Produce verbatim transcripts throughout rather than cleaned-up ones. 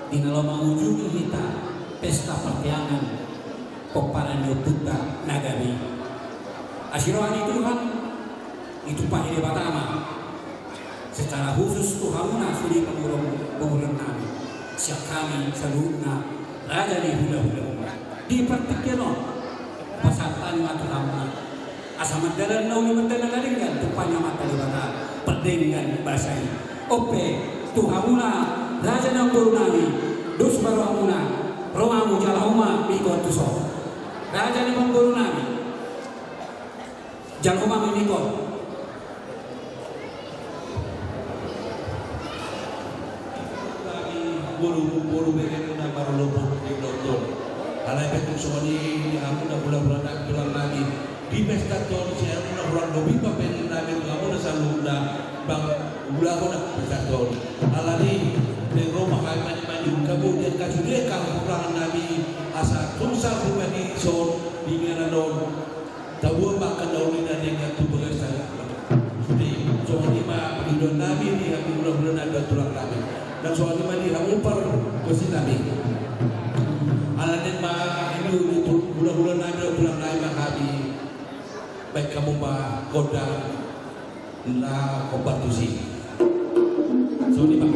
Di na laho mangujungi hita pesta parteangan pomparan ni ompunta na gabe i. Asi roha ni Tuhan, ditumpahi Debata ma secara khusus tu hamuna sude panggual, panggual nami, sian hami saluhutna raja ni hulahula. Di partingkian on, pasahat hami ma tu hamuna asa mardalan na uli, mardalan na denggan, tumpahna ma Debata pardenggan basa i. On pe tu hamuna raja ni namboru nami, dos ma rohamuna, ro ma hamu, jalo hamu ma mingkot tuson. Raja ni namboru nami, jalo hamu ma mingkot. Boru, boru, bere na marolopot di doktor. Alai pe tung songon i, hamuna hulahula nami, tulang nami, di pesta on, sian hamuna hurang lobi pambahenan nami tu hamuna saluhutna, bang, hulahula pesta on. Alani, naeng ro ma hami manjou, manjou hamu, di angka sude angka hahurangan nami, asa tung sahat tu partingkian on, di inganan on, tabuan ma angka na uli na Dengan tubuh yang sangat. Jadi, songon i ma pangidoan nami di hami hulahula nami dohot tulang nami. Dan songon i ma di hamu pargonsi nami. Alani ma i di hulahula nami dohot tulang nami ma hami. Baen hamu ma gondang na hombar tusi. Songon i ma.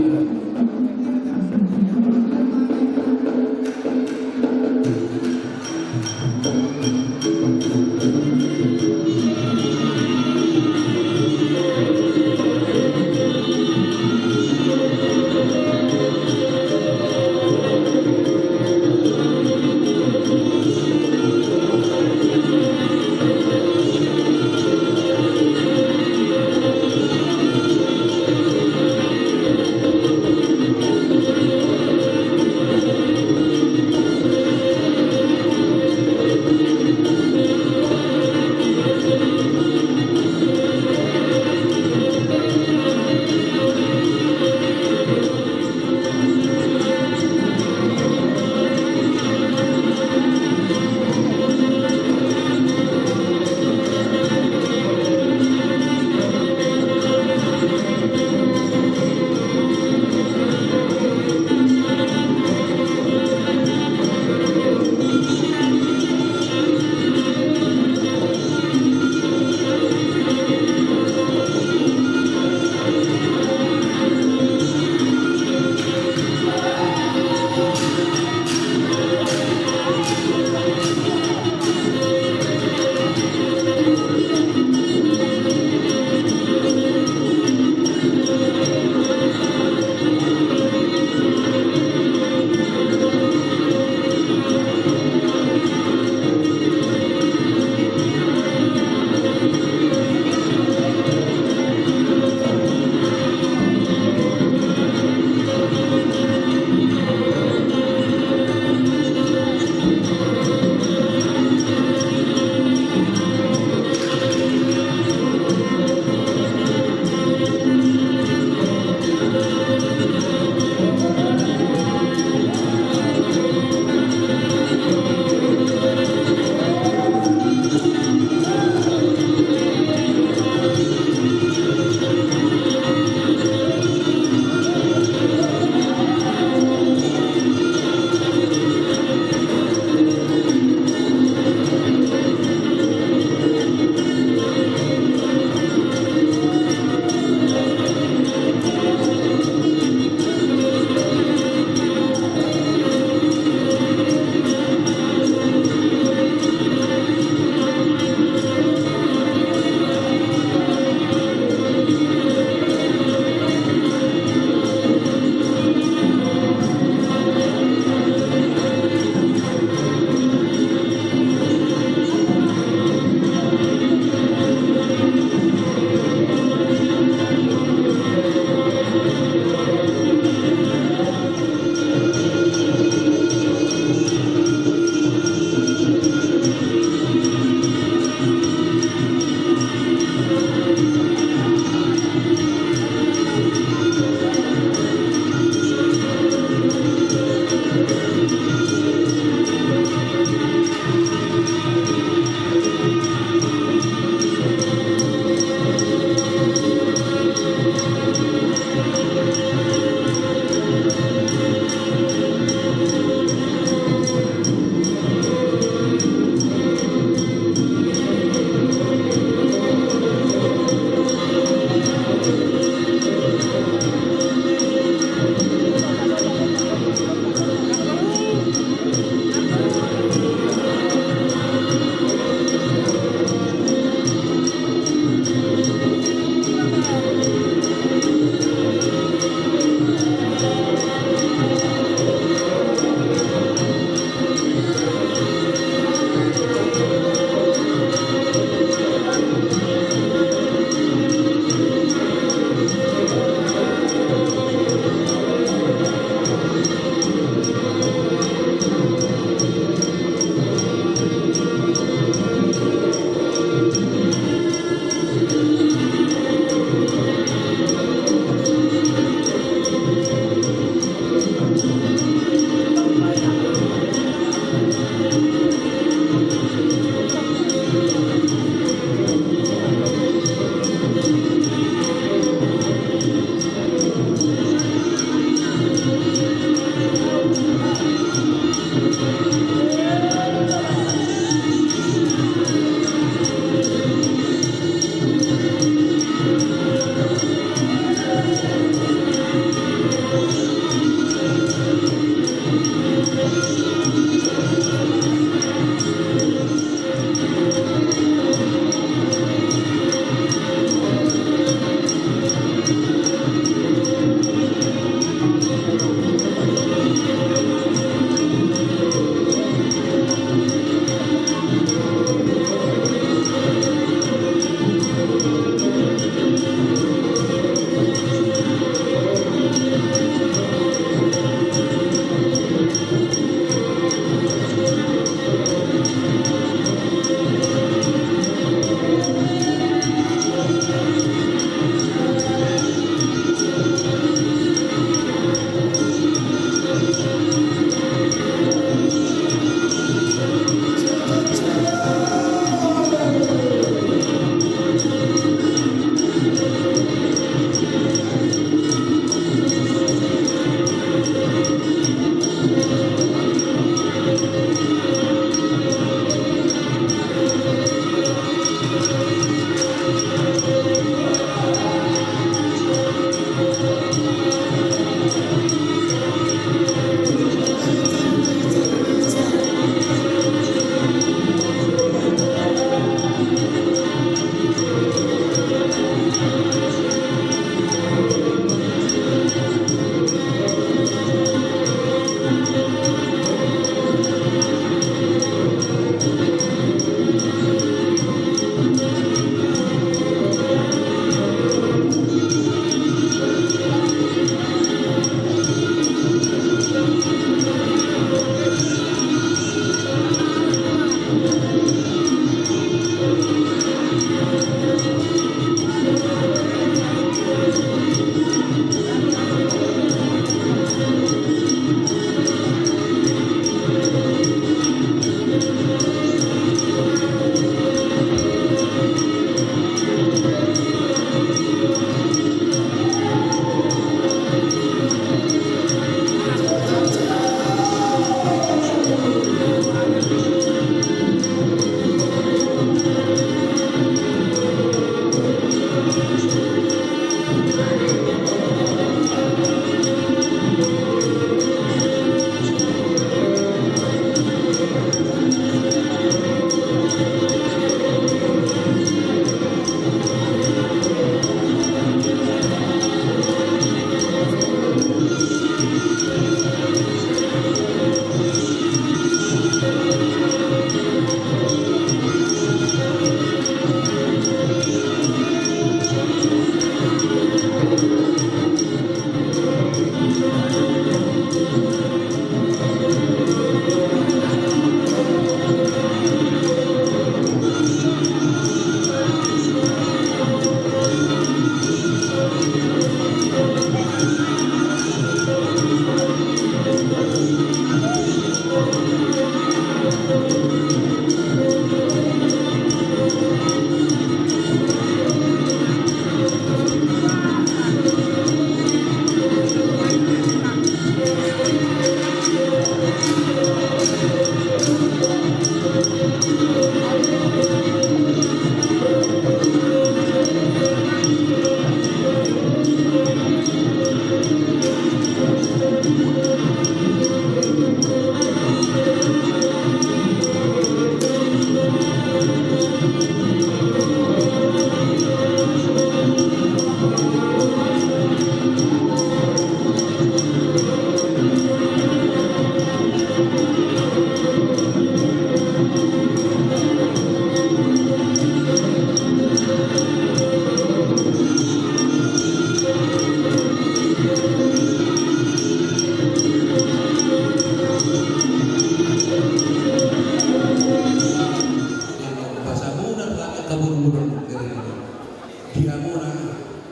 Di hamuna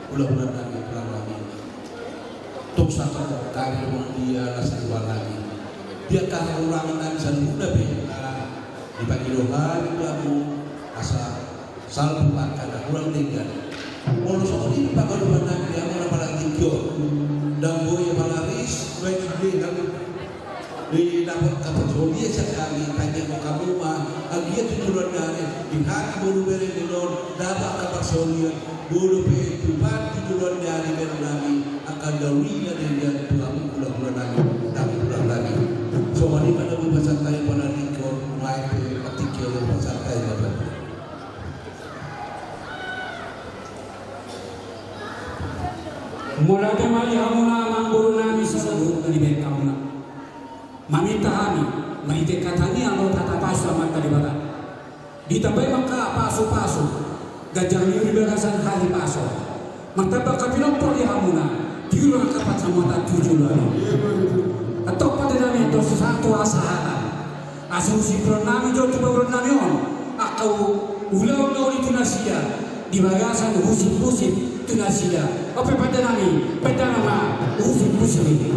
hulahula nami, tulang nami. Tung sahat hami do mangula las ni roha nami. Di angka hahurangan nami saluhutna pe, ah, dipangido hami tu hamu asa salpu angka na hurang denggan. Molo songon i pe pangidoan nami di hamuna palantik on, ndang boi apala ris, baen sude nami. Di dapot angka parsaoran sian hami, tangianghon hamu ma, anggiat tu joloan ni ari, di hami boru bere ni on, dapot angka parsaoran, molo pe tupa tu joloan ni ari bere nami, angka na uli na denggan tu hamu hulahula nami, nami hulahula nami. Songon i ma na boi pasahat hami palantik on, nuaeng pe patik on pasahat hami ma. Mauliate ma di hamuna amangboru nami saluhutna di bagasan hamuna. Maminta hami, marhite hata ni angka hata pasu Amanta Debata. Ditambai ma angka pasupasu, ganjang ni di bagasan hahipason. Martamba angka pinompar di hamuna, diulang angka pansamotan tu joloan on. Antong pande nami, antong sahat tu hasahatan. Asa husip roha nami jo tu pamoruon nami on, angka ulaon na uli tu nasida, di bagasan husip-husip tu nasida. On pe pande nami, pande nami ma husip-husip i.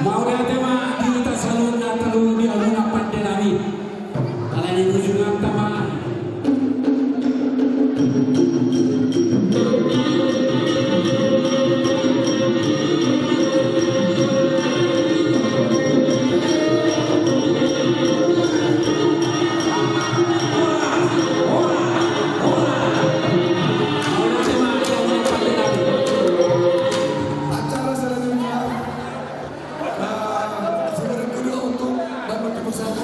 Mauliate ma di hita saluhutna, talu di hamuna pande nami. Ala ni bujunganta ma. Acara selanjutnya. Nah, segera kedua untuk Bapak Ibu Satu.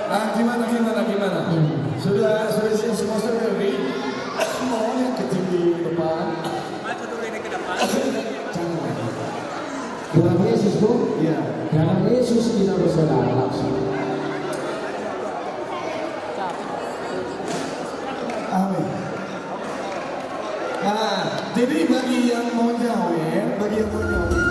Ah, gimana, gimana, gimana? Hmm. Sudah, sudah siap semua, saudari? Mau yang kecil di depan? Maju dulu ini ke depan. Jangan lagi. Dalam Yesus, Bu? Iya. Dalam Yesus kita bersaudara langsung. Amin. Nah, jadi bagi yang mau nyawer, bagi yang mau nyawer.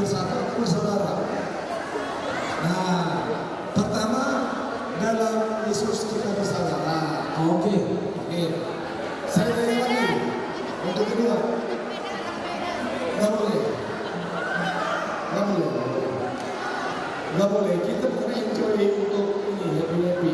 Bersatu, bersaudara. Nah, pertama, dalam Yesus kita bersaudara. Oke. Oke. Saya ulangi lagi. Untuk kedua. Nggak boleh. Nggak boleh. Nggak boleh. Kita bukan enjoy untuk ini, happy-happy.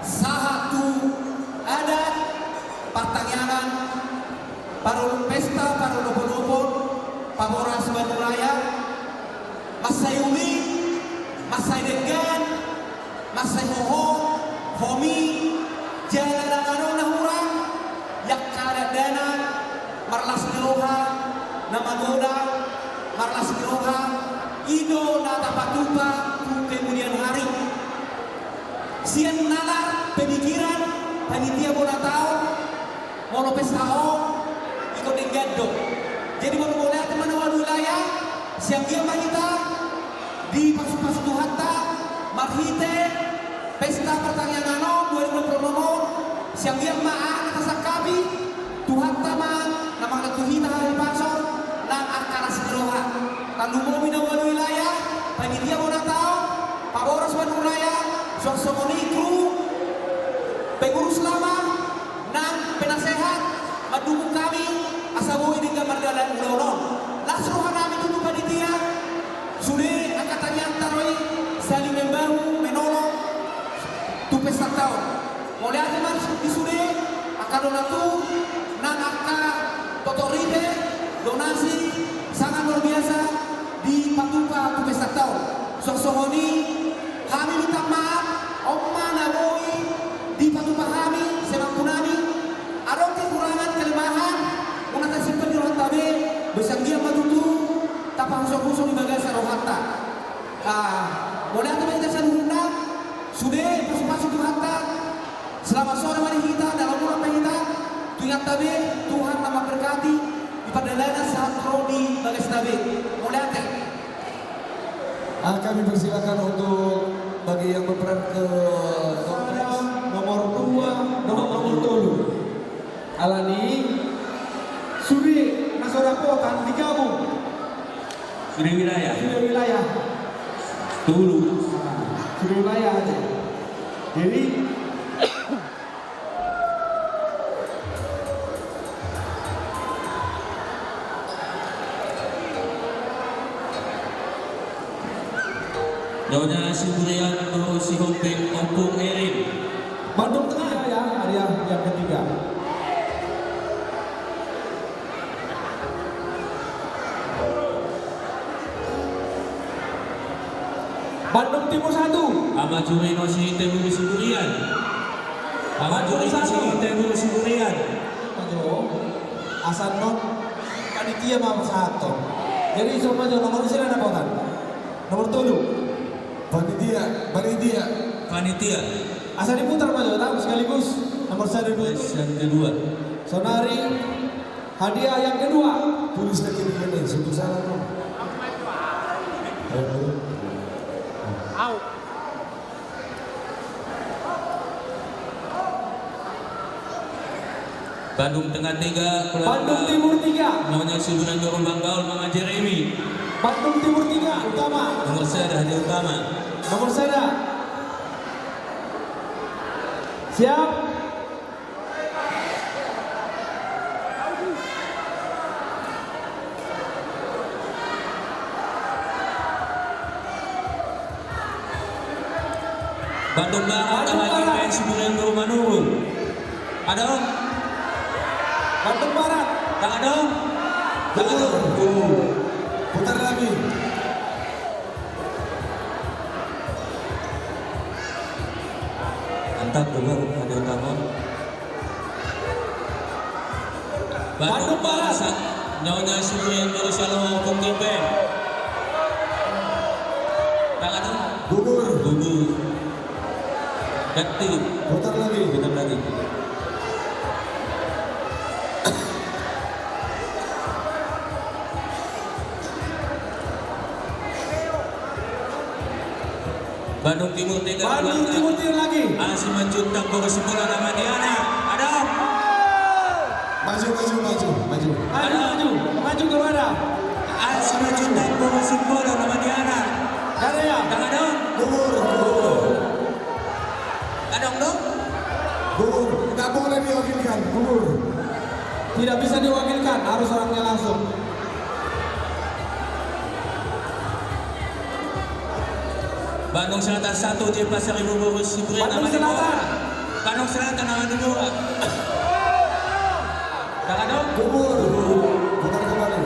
Sahat tu adat partangiangan, parol-, pesta parolopolopon, paboras banua raya, mansai uli, mansai denggan, mansai hohom, homi, jala na manang na hurang, i angka dakdanak, marlas ni roha, na magodang, marlas ni roha, i do na tapatupa tu kemudian hari. Sian nalar pemikiran panitia bona taon, molo pesta on, ingkon denggan do. Jadi molo mauliate ma na ualu wilayah, sai anggiat ma hita dipasupasu Tuhanta, marhite pesta partangiangan on dua ribu dua puluh enam on, sai anggiat ma aha na tasangkapi, Tuhanta ma na mangalehon tu hita hahipason, nang angka las ni roha. Tarlumobi na ualu wilayah, panitia bona taon, paboras banua raya, suang songon i kru, pengurus lama, nang penasehat, mandukung hami, asa boi denggan mardalan ulaon on. Las roha nami tutu panitia, sude angka tangiangta do i, saling membahu, menolong, tu pesta taon. Mauliate ma di sude, angka donatur, nang angka totorite, donasi, sangat luar biasa, dipatupa tu pesta taon. Suang songon i, hami minta maaf, on ma na boi dipatupa hami, semampu nami, adong kekurangan, kelemahan, unang tasimpan di rohanta be, boi sai anggiat ma tutu, tapahusonghusong di bagasan rohanta. Ah, mauliate ma hita saluhutna, sude pasupasu Tuhanta, Selamat sore ma di hita, dalam ulang pe hita, tu ingatta be, Tuhan na mamberkati, di pardalanan sahat ro di bagasna be. Mauliate. Ah, kami persilakan untuk bagi yang berperan ke nomor dua, nomor, nomor tolu. Alani, sude na so dapotan digabung. Sude wilayah. Sude wilayah. Tolu. Ah, sude wilayah aja. Jadi, Nyonya Siburian Dohot Sihombing Ompung Erin. Bandung Tengah ya, area yang ketiga. Bandung Timur satu. Ama Jurino Sitebulu Siburian. Ama Jurino Sitebulu Siburian. Maju. Asa non panitia ma sahat. Jadi so maju, nomor sia na dapotan. Nomor tolu. Panitia, panitia. Panitia. Asa diputar maju, tahu sekaligus. Nomor sada, dua, tolu. Yang kedua. Sonari hadiah yang kedua. Tulis lagi di sini, satu salah tuh. Ayo, ayo. Au. Bandung Tengah tiga, Bandung Timur tiga. Nyonya Siburian Dohot Banggaul, Mama Jeremy. Bandung Timur tiga, utama. Nomor sada, hadiah utama. Nomor sada. Siap. Bandung Barat, Bandung Barat. P M Siburian Dohot Manurung. Adong? Bandung Barat. Tang adong? Tang adong. Putar lagi. Mantap, Gubernur, ada utama. Bandung Barat. Nyonya Siburian Dohot Sialoho Ompung Kimpe. Tang adong? Gugur. Gugur. Ganti. Putar lagi. Putar lagi. Bandung Timur tiga. Bandung Timur tiga lagi. Asi Manjuntak Boru Simbolon Amadiana. Adong. Maju, maju, maju, maju. Maju, maju, maju kemana? Asi Manjuntak Boru Simbolon Amadiana. Ada ya? Tang adong? Gugur, gugur. Adong dong? Gugur, nggak boleh diwakilkan, gugur. Tidak bisa diwakilkan, harus orangnya langsung. Bandung Selatan satu, J P Pasaribu Boru Simbolon Amadiana. Bandung Selatan. Bandung Selatan, Amadiana. Tang adong? Gugur. Putar kembali.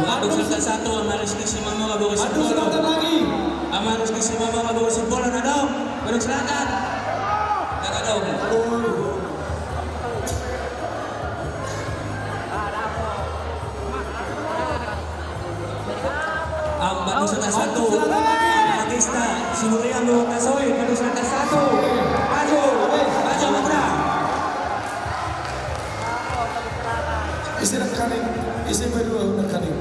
Bandung Selatan satu, Ama Rizky Simamora Boru Simbolon. Bandung Selatan lagi. Ama Rizky Simamora Boru Simbolon, adong. Bandung Selatan. Tang adong. Bandung Selatan satu. Bandung Selatan lagi. Batista Siburian Dohot Tasoit, Bandung Selatan satu. Maju. Maju, Putra. Isi rekaning, isi kedua rekaning.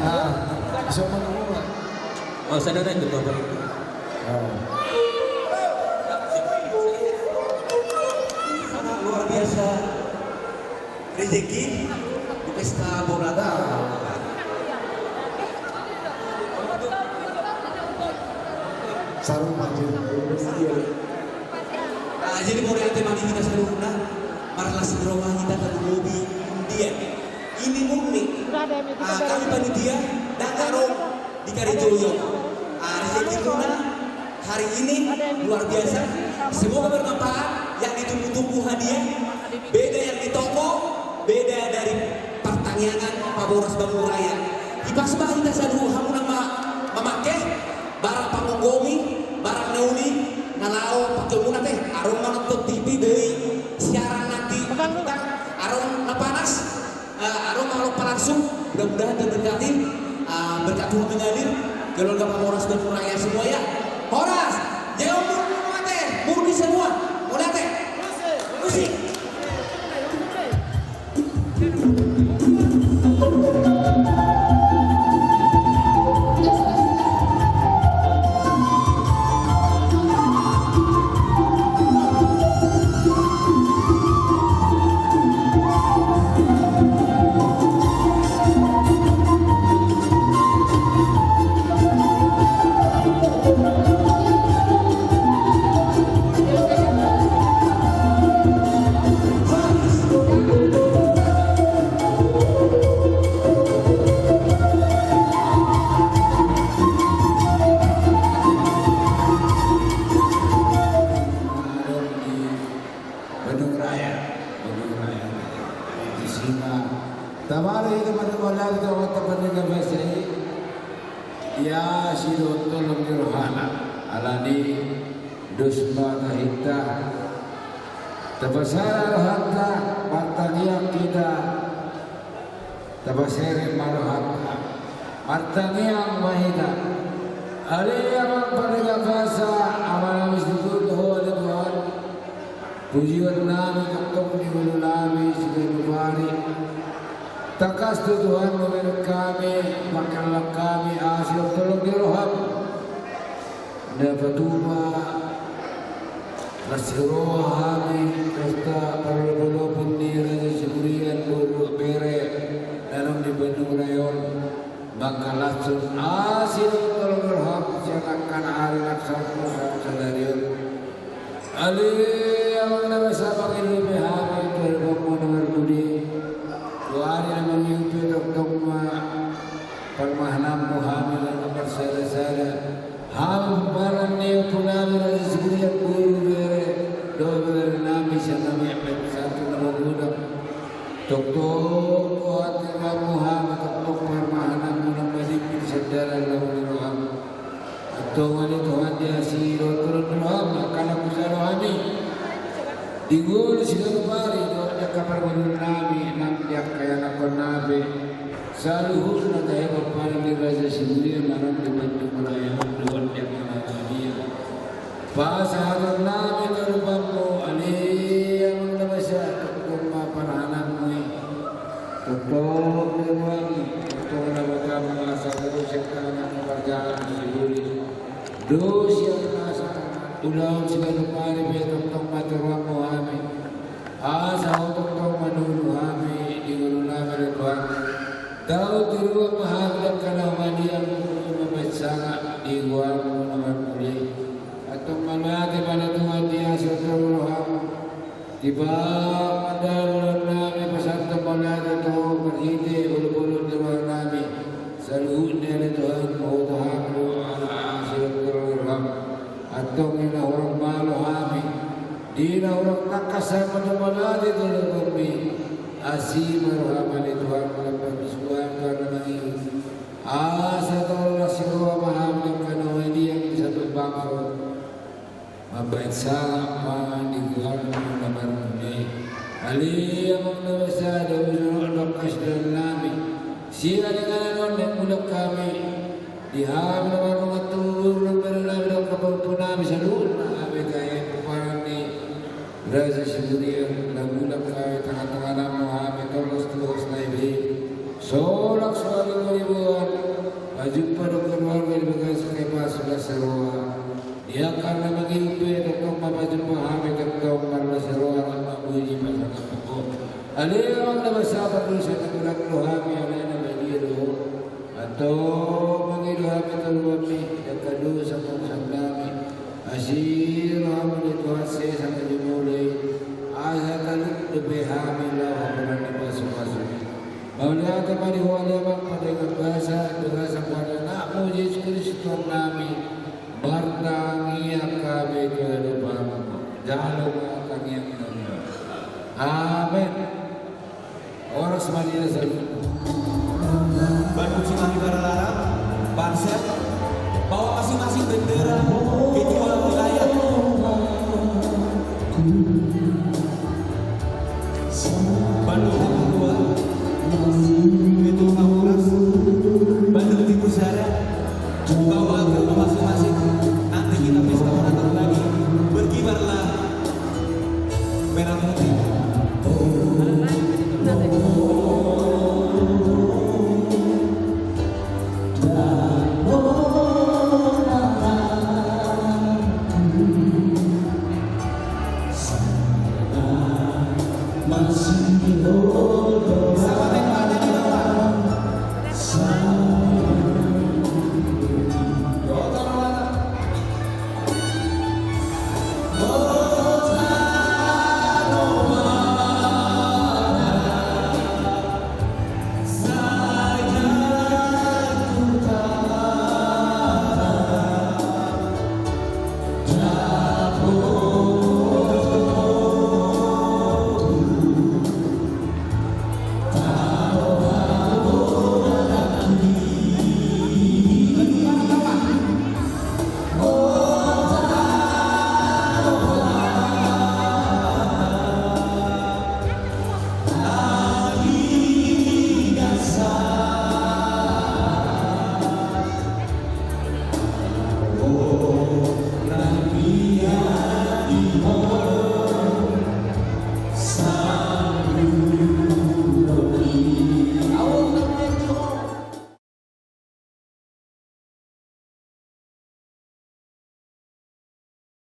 Ah, siapa nama? Oh, saya dari ketua panitia. Ah. Sangat luar biasa. Rezeki di pesta bola. Sarung panjang. Iya. Ah, jadi mauliate ma di hita saluhutna, marlas ni roha hita tarlumobi dia. Ini murni. Ah, kami panitia, dang adong di karejo i. Ah, rezeki muna hari ini luar biasa. Semoga bermanfaat, yang ditunggu-tunggu hadiah. Beda yang di toko, beda dari partangiangan Paboras Bangu Raya. Hipas ma hita saluhut hamu na ma-, mamangke, barang pangonggomi, barang na uli, na laho pake muna te, adong manonton T V, boi siaran na Aro mangalompar langsung, mudah-mudahan terberkati, ah, berkat Tuhan mengalir, keluarga Pak Horas dan Raya semua ya. Horas, jawab murni mate, murni semua, mauliate. Musik. Bandung Raya, Bandung Raya. Di sini. Tabari hita pada modal tu tempat pendidikan bahasa ini. Ia sidok tolong di rohana. Alani dos ma hita. Tapasada rohanta, martangiang hita. Tapasada ma rohanta. Martangiang ma hita. Ale Amang Pardenggan Basa, Amanami situtu, ale Tuhan. Pujionnami tongtong di ngolunami siganup ari. Tangkas do Tuhan mamereng hami, mangkalang hami, asi tolong di roham. Na patupa, las ni roha hami, pesta parlopolopon ni Raja Siburian, boru bere, na adong di Bandung Raya on. Mangkalashon asi dohot tolong ni roham, sian angka ari na salpu, sadari on. Ale Amang na basa, mangido hami tu adopanmu na marpudi. Tu ari na mangihut pe tongtong ma parmahananmu hami, laho marsadasada. Hami pomparan ni ompunami Raja Siburian, boru bere, dohot berenami sian na mekmek sahat tu na magodang. Tongtong do hatiuranmu hami, tongtong parmahananmu na madimpir sian dalan laho ni roham. Antong ale Tuhan, di asi dohot tolong ni roham, mangkalang hujalo hami. Di ngolu siganup ari, dohot di angka parngoluonnami, nang di angka ianakhonnami. Saluhutna tahe pomparan ni Raja Siburian, na adong di Bandung Raya on, dohot di angka na badia. Pasahatonnami tu adopanmu, ale Amang na basa, tongtong ma parmahananmu i. Tongtong do roham, tongtong do adopanmu, asa torus angka na marjalang di Siburian. Dos i angka asa, ulaon siganup ari pe tongtong ma tu roham hami. Asa ho tongtong manulu hami di ngolunami ale Tuhan. Tau tiruan ma hami di angka na humaliang, mambahen sangap di goarmu na marpudi. Antong mauliate ma ale Tuhan di asi dohot tolong ni roham. Di pamandal ulaonnami pasahathon mauliate tu ho marhite olopolon ni rohanami. Saluhutna ale Tuhan, huboto hami do ala asi dohot tolong ni roham. Antong di na hurang malo hami, di na hurang tangkas hami mandok mauliate tu adopanmi, asi ma roham ale Tuhan, lam parbisuan tu ari na mangihut. Asa torus las ni roha ma hami di angka na humaliang di saluhut bangso. Mambahen sangap ma di goarmu na marpudi. Ale Amang na basa, di uju on do angka sidohononnami. Sian inganan on naeng mulak hami. Di hami na mardongan tubu, boru nang berenami dohot angka pahompunami saluhutna, hami tahe pomparan ni Raja Siburian, na mulak hami, tangatangananmu hami, tolhas tu horas na i be. Solak so ari mangihut, pajumpa dohot keluarga di bagasan kehidupan las ni roha. Di angka na mangihut pe tongtong ma pajumpa hami, tongtong marlas ni roha, marmuji, pasangap tu ho. Ale Amang na basa, pardosa na godang do hami, alai na badia do ho. Antong mangido hami tu adopanmi di angka dosa pangusannami. Asi roham ale Tuhan, sesa ma jumolo i. Asa talup dope hami laho haporan ni pasupasu i. Mauliate ma di ho ale Amang Pardenggan Basa, di bagasan goar ni Anakmu Jesus Kristus Tuhannami. Martangiang hami tu adopanmu. Jalo ma tangiangnami. Amen. Horas ma di hita saluhutna. Baru kunci kami para lara, parsel, bawa masing-masing bendera ketua wilayah. Bandung Timur dua.